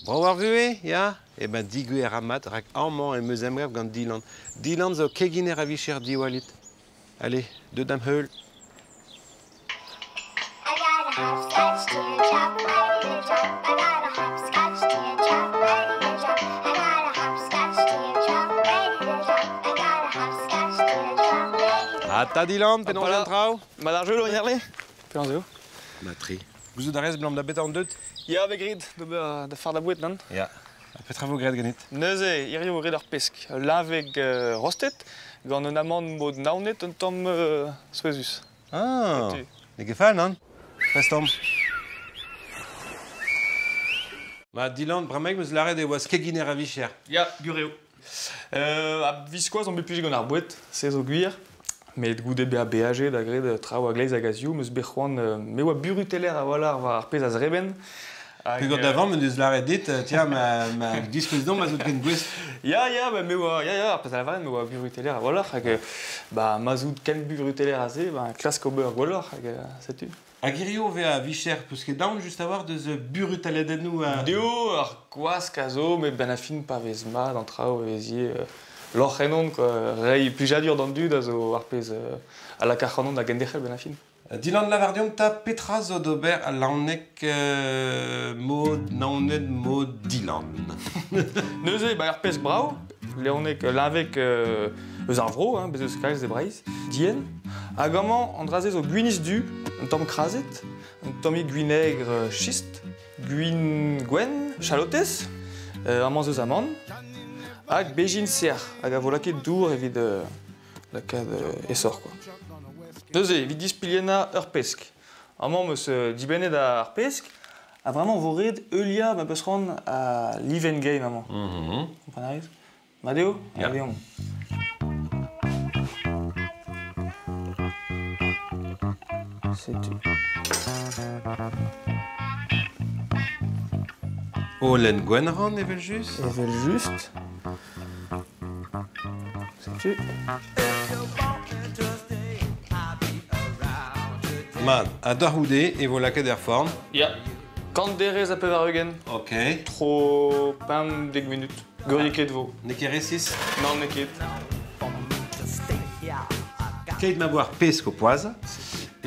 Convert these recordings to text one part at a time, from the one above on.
Brav ar vuhez, ya? Eh ben digouezh a mat rak amañ em eus emgav gant Dylan. Dylan zo keginer a-vicher diwallit. Allez, deut da'm heul. I got a hopscotch teardrop ready to jump. I got a hopscotch teardrop ready to jump. I got a hopscotch teardrop ready to jump. I got a hopscotch teardrop ready to Ha ta Dylan, penaos Hopala. an traoù? Mat ar jeu, Loan Herle? Penaos eo? Mat-tre. Gouzout a rez 'blam da betra on deut? Ya, bet graet d'ober da fardañ boued, nann? Ya. Ha petra vo graet ganit? Neuze, hiziv vo graet ar pesk. Ul liñveg rostet gant un amann mod Naoned un tamm souezhus. Ah, Setu. n'eo ket fall, nann? Prest omp. Ma, Dylan, bremaik 'm eus lâret e oas keginer a-vicher. Ya, gwir eo. A-viskoazh on bet plijet gant ar boued, se zo gwir. Met goude bezañ beajet ha graet traoù a-gleiz hag a-ziv, 'm eus bet c'hoant me oa buruteller a-walc'h war ar pezh a zreben. Hag, Peogwir da vamm en deus lâret dit, tiens, ma, ma diskouez deomp ma zo ken gouest. Ya, ya, ba, me oa, ya, ya, ar pezh a lavaren, me oa buruteller a-walc'h hag ba, ma 'z out ken buruteller a se, ba, klask ober gwelloc'h hag setu. Hag hirio 'vez a-vicher, peus ket aon just a-walc'h deus burutaladennoù ha... Deo, ar gwask a zo, met benn ar fin pa vez mat an traoù e vez ivez lorc'h ennon quoi. Reiñ plijadur d'an dud a zo ar pezh a lak ac'hanon da genderc'hel benn ar fin. Dylan, lavar deomp 'ta petra zo d'ober al laoneg mod Naoned mod Dylan. Neuze, ba, ur pesk brav, leoneg liñveg eus ar vro, hein, bez eus kalz e Breizh, dienn. Hag amañ, an dra-se zo gwinizh du, un tamm krazet, un tammig gwinegr chist, gwin gwenn, chalotez, amañ 'z eus amann, hag bezhin sec'h, hag a vo lakaet dour evit lakaat aesoc'h quoi. Neuze, evit dispilhennañ ur pesk. Amañ 'm eus dibennet ar pesk, ha vraiment vo ret heuliañ ma peus c'hoant al livenn-gein amañ. Kompren a rez? Mat eo? Ya. Allez, Setu. Holen Gwenrann evel-just? Evel-just. Setu. Mat, ha da c'houde e vo lakaet er forn. Ya. Kant derez ha 80. Ok. Tro 15 minut. Gwirieket vo. N'eo ket resis? Non, n'eo ket. Keit ma vo ar pesk o poazhañ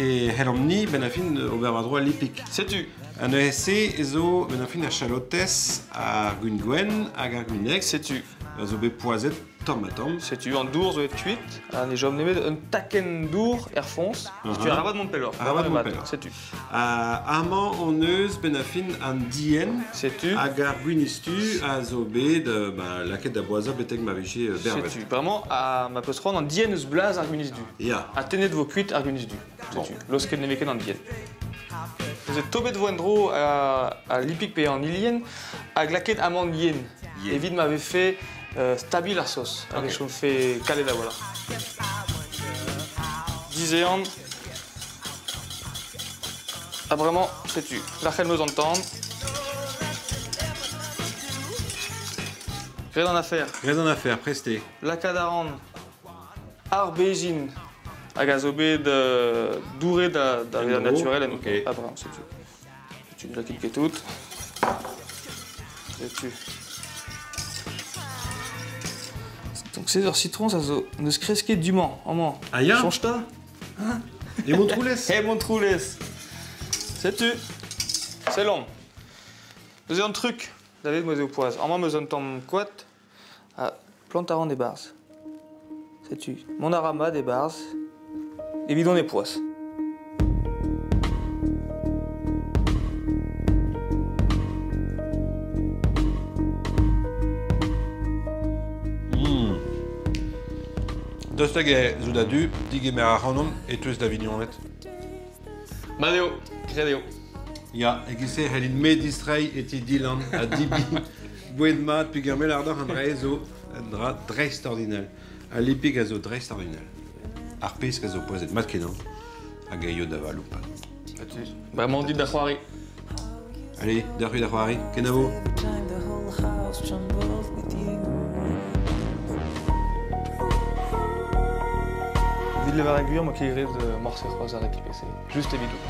e c'hellomp-ni benn ar fin ober war-dro al lipig. Setu. An neuze se zo benn ar fin ar chalotez, ar gwin gwenn hag ar gwineg. Setu. A zo bet poazhet tamm-ha-tamm. Setu an dour zo aet kuit, ha ne chom nemet un takenn dour er foñs. Setu arabat mont pelloc'h. Arabat mont pelloc'h. Setu. Amañ hon eus benn ar fin an dienn Setu. hag ar gwinizh-tu a zo bet ba, lakaet da boazhañ betek ma vije bervet. Setu. Bremañ, ma peus c'hoant an dienn eus blaz ar gwinizh-du. Ya. Ha tennet vo kuit ar gwinizh-du. Setu. Laosket ne vez ket an dienn. Neuze tobet vo en-dro al lipig pe an hilienn hag lakaet amann yen. Yen. Evit ma vefe stabil ar sos hag e chomfe kalet a-walc'h. Dizehan. Ha bremañ, setu, lac'het 'm eus an tan. Graet an afer. Graet an afer, prest eo. Lakaat a ran ar bezhin hag a zo bet douret da vezañ naturel en Ok. Ha bremañ, setu. Setu, ne lakaet ket tout. Setu. Donc 16 ur citron, ça zo n'eus kresket du-mañ, amañ. Ah ya? Soñj 'ta? E Montroulez? E Montroulez. Setu. Sellomp. Neuze an truc, David, moi eo poazh. Amañ 'm eus un tamm koad ha plant a ran e-barzh. Setu, mont a ra mat e-barzh. Evidon e poazh. Daoust hag e zo da du digemer ac'hanomp e-touez da vignoned? Mat eo, graet eo. Ya, e-giz-se e c'hellin-me distreiñ e ti Dylan ha debriñ boued mat peogwir me 'lar deoc'h an dra zo un dra dreistordinal. Al lipig a zo dreistordinal. Ar pesk a zo poazhet mat-kenañ hag a yo da valoupat. Bremañ dit da c'hoari. Allez, deoc'h da c'hoari. Kenavo. Evit levar gwir, 'ma ket graet morse c'hoazh ar rekipe-se. Just evidout.